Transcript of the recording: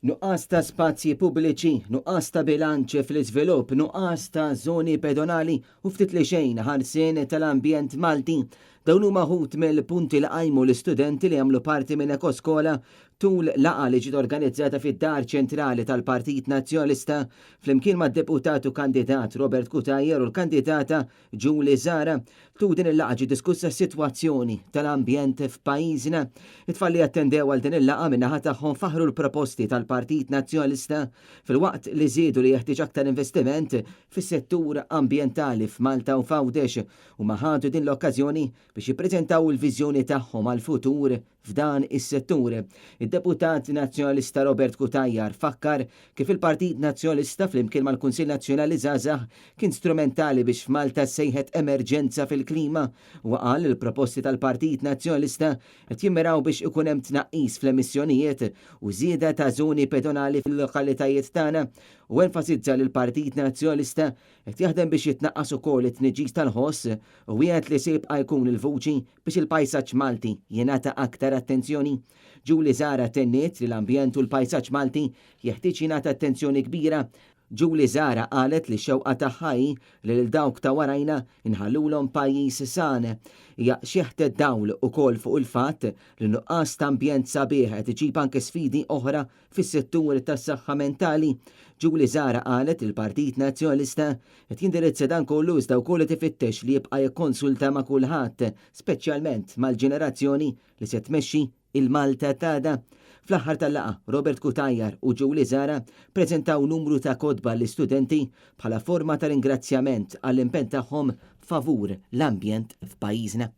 Nuqqas ta' spazji pubbliċi, nuqqas ta' bilanċ fl-iżvilupp, nuqqas ta' żoni pedonali u ftit li xejn ħarsien tal-ambjent Malti. Dawn huma wħud mill-punti li qajmu l-istudenti li jagħmlu parti minn Ekoskola tul laqgħa li ġiet organizzata fid-Dar Ċentrali tal-Partit Nazzjonalista flimkien mad-Deputat u kandidat Robert Cutajar u l-kandidata Julie Zahra. Tul din il-laqgħa ġiet diskussa s-sitwazzjoni tal-ambjent f'pajjiżna. It-tfal li attendew għal din il-laqgħa min-naħa tagħhom faħħru l-proposti tal-Partit Nazzjonalista filwaqt li żiedu li jeħtieġ aktar investiment fis-settur ambjentali f'Malta u f'Għawdex. Huma ħadu din l-okkażjoni biex jippreżentaw il-viżjoni tagħhom għall-futur f'dan is-settur. Id-Deputat Nazzjonalista Robert Cutajar fakkar kif il-Partit Nazzjonalista flimkien mal-Kunsill Nazzjonali Żgħażagħ kien strumentali biex f'Malta ssejħet emerġenza fil-klima. Huwa qal li l-proposti tal-Partit Nazzjonalista qed jimmiraw biex ikun hemm tnaqqis fl-emissjonijiet u żieda ta' żoni pedonali fil-lokalitajiet tagħna u enfasizza li l-Partit Nazzjonalista qed jaħdem biex jitnaqqas ukoll it-tniġġis tal-ħoss u wiegħed li se jibqa' jkun il-vuċi biex il-pajsaġġ Malti jingħata aktar attenzjoni. Julie Zahra tenniet li l-ambjent u l-pajsaġġ Malti jeħtieġ jingħata attenzjoni kbira. Julie Zahra qalet li x-xewqa tagħha hi li lil dawk ta' warajna nħallulhom pajjiż san. Hija xeħtet dawl ukoll fuq il-fatt li n-nuqqas ta' ambjent sabiħ qed iġib anke sfidi oħra fis-settur tas-saħħa mentali. Julie Zahra qalet li l-Partit Nazzjonalista qed jindirizza dan kollu iżda wkoll qed ifittex li jibqa' jikkonsulta ma' kulħadd, speċjalment mal-ġenerazzjoni li se tmexxi il-Malta t'għada. Fl-aħħar tal-laqgħa, Robert Cutajar u Julie Zahra preżentaw numru ta' kotba lill-istudenti bħala forma ta' ringrazzjament għall-impenn tagħhom favur l-ambjent f'pajjiżna.